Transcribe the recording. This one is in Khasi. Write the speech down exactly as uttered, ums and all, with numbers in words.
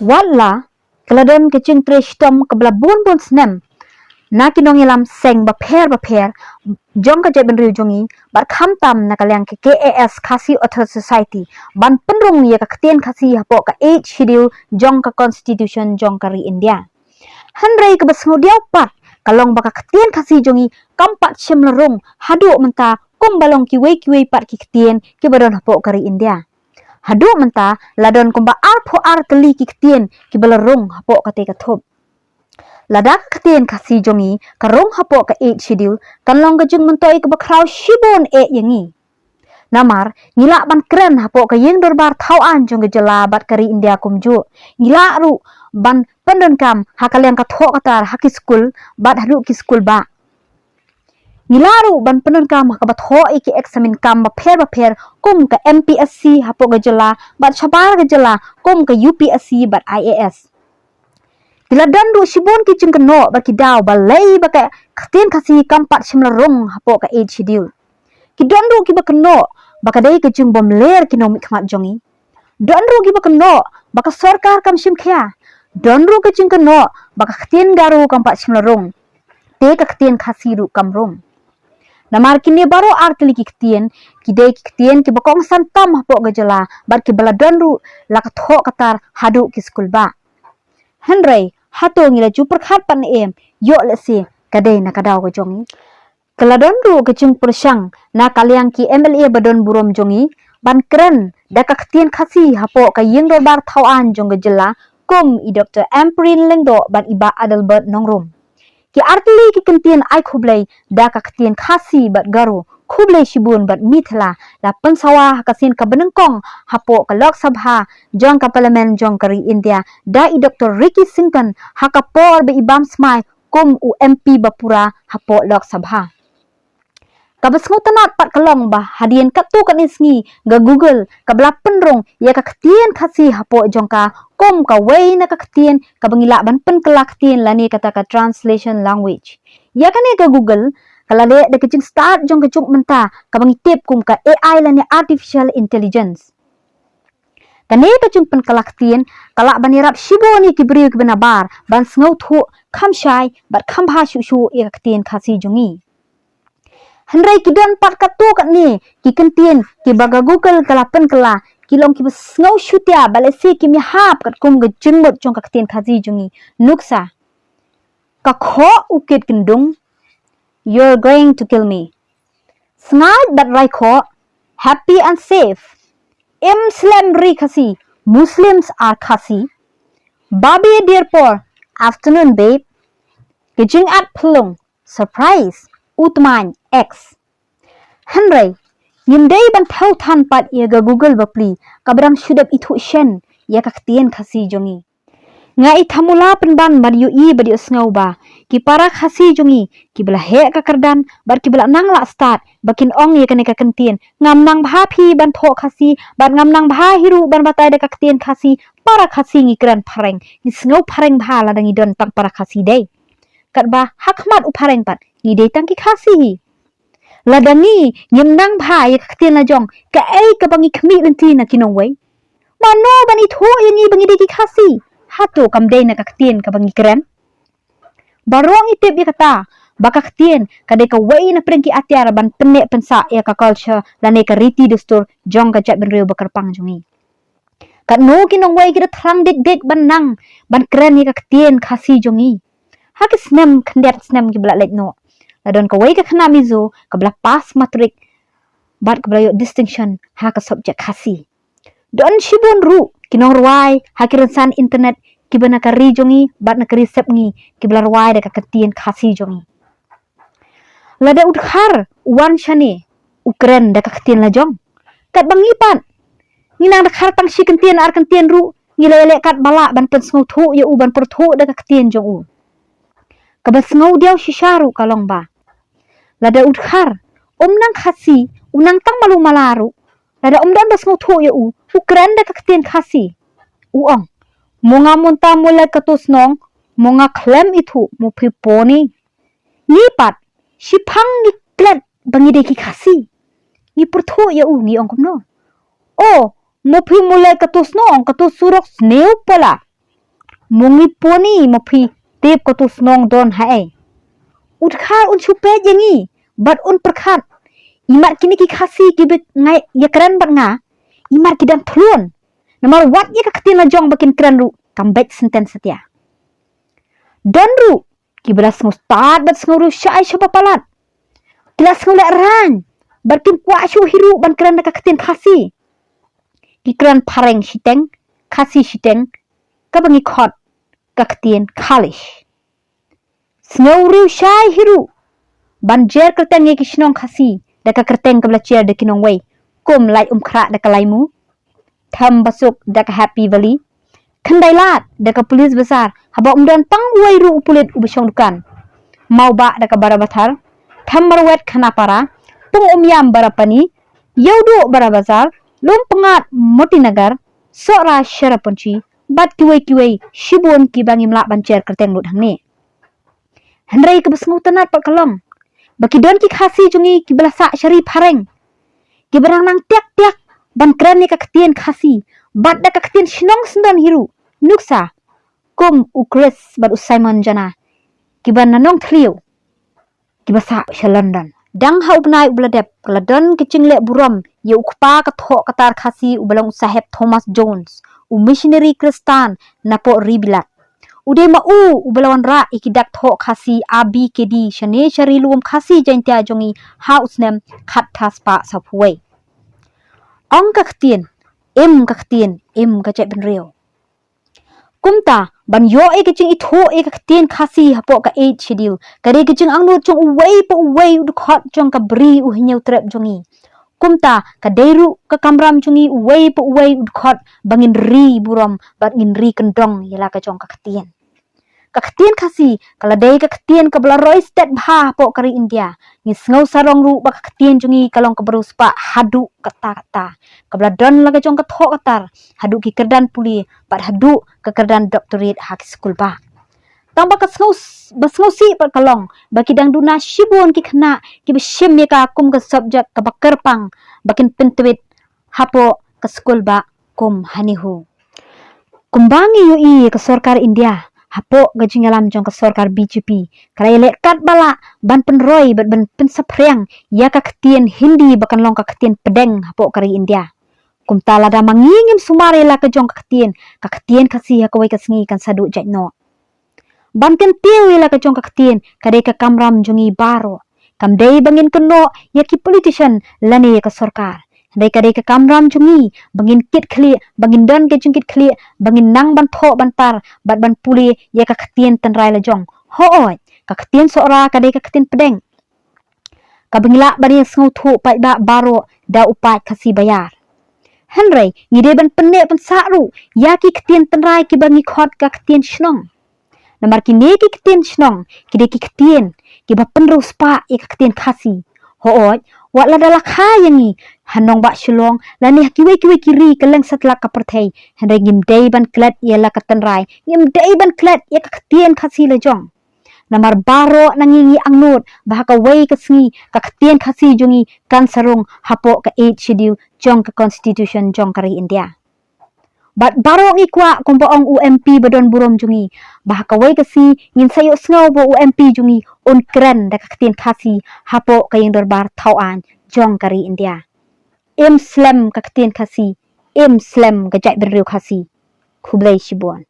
Wat la ka la don ka jingtrei shitom kaba la bun bun snem na ki nongïalam seng bapher bapher jong ka jaitbynriew jong ngi, bad khamtam na ka liang ka K A S, Khasi Authors Society, ban pynrung ïa ka ktien Khasi hapoh ka Eighth Schedule jong ka Constitution jong ka ri India. Hynrei kaba sngewdiaw pat ka long ba ka ktien Khasi jong ngi kam pat shym la rung haduh mynta kumba long kiwei kiwei pat ki ktien kiba don hapoh ka ri India. Haduh mynta la don kumba arphew ar tylli ki ktien kiba la rung hapoh katei ka thup. Lada ka ktien Khasi jong ngi ka rung hapoh ka Eighth Schedule, kan long ka jingmyntoi kaba khraw shibun eh ïa ngi. Namar ngi lah ban kren hapoh ka ïing dorbar thaw aiñ jong ka jylla bad ka ri India kumjuh. Ngi lah ruh ban pyndonkam ha ka liang ka thoh ka tar ha ki skul bad haduh ki skul bah. Ngi lah ruh ban pyndonkam ha kaba thoh ïa ki eksamin kam bapher bapher kum ka M P S C hapoh ka jylla bad shabar ka jylla kum ka U P S C bad I A S. Ki la don ruh shibun ki jingkynnoh bad ki daw balei ba ka ktien Khasi kam pat shym la rung hapoh ka Eighth Schedule. Ki don ruh kiba kynnoh ba ka dei ka jingbymler ki nongmihkhmat jong ngi. Don ruh kiba kynnoh ba ka sorkar kam shim khia. Don ruh ka jingkynnoh ba ka ktien Garo kam pat shym la rung, te ka ktien Khasi ruh kam rung. Namar kine baroh ar tylli ki ktien ki dei ki ktien kiba kongsan tam hapoh ka jylla bad kiba la don ruh la ka thoh ka tar haduh ki skul bah. Hynrei hato ngi la ju pyrkhat pat ne em, ïoh lehse ka dei na ka daw ka jong ngi? Ka la don ruh ka jingpyrshang na ka liang ki M L A ba don burom jong ngi ban kren da ka ktien Khasi hapoh ka ïing dorbar thaw aiñ jong ka jylla kum i Doktor Ampareen Lyngdoh bad i Bah Adelbert Nongrum. Ki ar tylli ki kyntien ai khublei da ka ktien Khasi bad Garo, khublei shibun bad mithila, la pynsawa ha ka sien kaba nyngkong hapoh ka Lok Sabha jong ka Parliament jong ka ri India da i Doktor Ricky Sington ha ka por ba i bam smai kum u M P bapura hapoh Lok Sabha. Kaba sngewtynnat pat ka long ba hadien katto katne sngi ka Google kaba la pynrung ïa ka ktien Khasi hapoh jong ka kum kawei na ka ktien kaba ngi lah ban pynkylla ktien lane kata ka translation language. Ïa kane ka Google ka la leh da ka jingstad jong ka juk mynta kaba ngi tip kum ka A I lane artificial intelligence. Kane ka jingpynkylla ktien ka lah ban ïarap shibun ïa ki briew kiba nabar ban sngewthuh kham shai bad kham bha shuh shuh ïa ka ktien Khasi jong ngi. Hynrei ki don pat katto katne ki kyntien kiba ka Google ka la pynkylla ki long kiba sngew shutia bad lehse kim ïahap katkum ka jingmut jong ka ktien Khasi jong ngi. Nuksa: ka khoh u kit kyndung, you're going to kill me. Sngaid bad rai khoh, happy and safe. Im slem ri Khasi, Muslims are Khasi. Babe dier por, afternoon babe. Ka jingat phyllung, surprise, u tmaiñ, ex. Hynrei ngim dei ban thew than pat ïa ka Google bapli kaba dang shu dep ithuh shen ïa ka ktien Khasi jong ngi. Nga i thamula pynban ban ïohi bad ïohsngew ba ki para Khasi jong ngi kiba la heh ka kyrdan bad kiba la nang lah stad ba kin ong ïa kane ka kyntien: ngam nang bha phi ban thoh Khasi bad ngam nang bha hi ruh ban batai da ka ktien Khasi. Para Khasi ngi kren phareng, ngi sngew phareng bha lada ngi don tang para Khasi dei. Katba ha khmat u phareng pat ngi dei tang ki Khasi hi. Lada ngi ngim nang bha ïa ka ktien la jong, kaei kaba ngi khmih lynti na ki nongwei? Mano ban ithuh ïa ngi ba ngi dei ki Khasi? Hato kam dei na ka ktien kaba ngi kren? Baroh ngi tip ïa kata ba ka ktien ka dei kawei na pdeng ki atiar ban pynneh pynsah ïa ka culture lane ka riti dustur jong ka jaitbynriew ba kyrpang jong ngi. Katno ki nongwei ki da thrang dik dik ban nang ban kren ïa ka ktien Khasi jong ngi. Ha ki snem khyndiat snem kiba la leit noh, la don kawei ka khynnah Mizo kaba la pass matric bad kaba la ïoh distinction ha ka subject Khasi. Don shibun ruh ki nongrwai ha ki rynsan internet kiba na ka ri jong ngi bad na ka ri sepngi kiba la rwai da ka ktien Khasi jong ngi. Lada u dkhar u wan shane, u kren da ka ktien la jong. Katba ngi pat, ngi nang dkhar tang shi kyntien ar kyntien ruh, ngi la ïaleh katba lah ban pynsngewthuh ïa u ban pyrthuh da ka ktien jong u. Kaba sngewdiaw shisha ruh ka long ba lada u dkhar um nang Khasi, u nang tang malu mala ruh, lada um don ba sngewthuh ïa u, u kren da ka ktien Khasi. U ong: Mo nga mynta mo leit kato shnong, mo nga khlem ithuh mo phi poni. Ngi pat, shiphang ngi klet ba ngi dei ki Khasi. Ngi pyrthuh ïa u, ngi ong kumno? O, mo phi mo leit kato shnong, kato surok sniew palat. Mo ngi poni mo phi tip ko tu snong don ha ei. U Dkhar un shu peit ïa ngi bad un pyrkhat. Imat kine ki Khasi kiba ngai ïa kren bad nga. Imat ki dang thlun. Namar wat ïa ka ktien la jong ba kin kren ruh kam beit senten satia. Don ruh kiba la sngewstad bad sngewriew shai sha ba palat. Ki la sngewlehrain bad kim kwah shuh hi ruh ban kren da ka ktien Khasi. Ki kren phareng shiteng, Khasi shiteng, kaba ngi khot ka ktien Khalish. Sngewriew shai hi ruh ban jer kyrteng ïa ki shnong Khasi da ka kyrteng kaba la jer da ki nongwei kum Laitumkhrah da ka Laimu, Thambasuk da ka Happy Valley, Khyndailad da ka Police Bazar, haba um don tang uwei ruh u pulit uba shong dukan. Mawbah da ka Barabathar, Thammarwet Khanapara, Pung Umïam Barapani, Ïewduh Barabazar, Lumpyngngad Motinagar, Sohra Cherrapunji, bad kiwei kiwei shibun kiba ngim lah ban jer kyrteng lut hangne. Hynrei kaba sngewtynnat pat ka long ba ki don ki Khasi jong ngi kiba la sah sha ri phareng, kiba dang nang tiak tiak ban kren ïa ka ktien Khasi bad da ka ktien shnong syndon hi ruh, nuksa kum u Chris bad u Simon Jana, kiba na Nongthliew, kiba sah sha London. Dang ha u bnai uba la dep ka la don ka jingleh burom ïa u kpa ka thoh ka tar Khasi uba long u Saheb Thomas Jones, u missionary Khristan napoh ri Bilat. U dei ma u uba la wanrah ïa ki dak thoh Khasi A B K D shane sha ri lum Khasi Jaiñtia jong ngi ha u snem khatphra spah sawphew wei. Ong ka ktien, im ka ktien, im ka jaitbynriew. Kumta ban ïoh ïa ka jingithuh ïa ka ktien Khasi hapoh ka Eighth Schedule ka dei ka jingangnud jong uwei pa uwei u dkhot jong ka bri u Hynñiewtrep jong ngi. Kumta ka dei ruh ka kamram jong ngi uwei pa uwei u dkhot ba ngin ri burom bad ngin ri kyndong ïa la ka jong ka ktien. Ka ktien Khasi ka la dei ka ktien kaba la roi stet bha hapoh ka ri India. Ngi sngew sarong ruh ba ka ktien jong ngi ka long kaba riewspah haduh katta katta, kaba la don la ka jong ka thoh ka tar haduh ki kyrdan pule bad haduh ka kyrdan doctorate ha ki skul bah. Tang ba ka sngew, ba sngewsih bad ka long ba ki dang duna shibun ki khynnah kiba shim ïa ka kum ka subject kaba kyrpang ba kin pyntweet hapoh ka skul bah kum ha NEHU. Kumba ngi ïohi, ka sorkar India hapoh ka jingïalam jong ka sorkar B J P ka la ïaleh katba lah ban pynroi bad ban pynsaphriang ïa ka ktien Hindi ba kan long ka ktien pdeng hapoh ka ri India. Kumta lada ma ngi ngim sumar ïa la ka jong ka ktien, ka ktien Khasi ha kawei ka sngi kan sa duh jait noh. Ban kyntiew ïa la ka jong ka ktien ka dei ka kamram jong ngi baroh. Kam dei ba ngin kynnoh ïa ki politician lane ïa ka sorkar. Hynrei ka dei ka kamram jong ngi ba ngin kit khlieh, ba ngin don ka jingkit khlieh, ba ngin nang ban thoh ban tar bad ban pule ïa ka ktien tynrai la jong. Hooid, ka ktien Sohra ka dei ka ktien pdeng kaba ngi lah ban ïa sngewthuh paidbah baroh da u paid Khasi baïar. Hynrei ngi dei ban pynneh pynsah ruh ïa ki ktien tynrai kiba ngi khot ka ktien shnong. Namar kine ki ktien shnong ki dei ki ktien kiba pynriewspah ïa ka ktien Khasi. Hooid, wat lada la kha ïa ngi ha nongbah Shillong lane ha kiwei kiwei ki ri kylleng satlak ka pyrthei, hynrei ngim dei ban klet ïa la ka tynrai, ngim dei ban klet ïa ka ktien Khasi la jong. Namar baroh na ngi ngi angnud ba ha kawei ka sngi ka ktien Khasi jong ngi kan sa rung hapoh ka Eighth Schedule jong ka Constitution jong ka ri India. Bad baroh ngi kwah, kumba ong u M P ba don burom jong ngi, ba ha kawei ka sngi ngin sa ïohsngew ba u M P jong ngi un kren da ka ktien Khasi hapoh ka ïing dorbar thaw aiñ jong ka ri India. Im slem ka ktien Khasi, im slem ka jaitbynriew Khasi. Khublei shibun.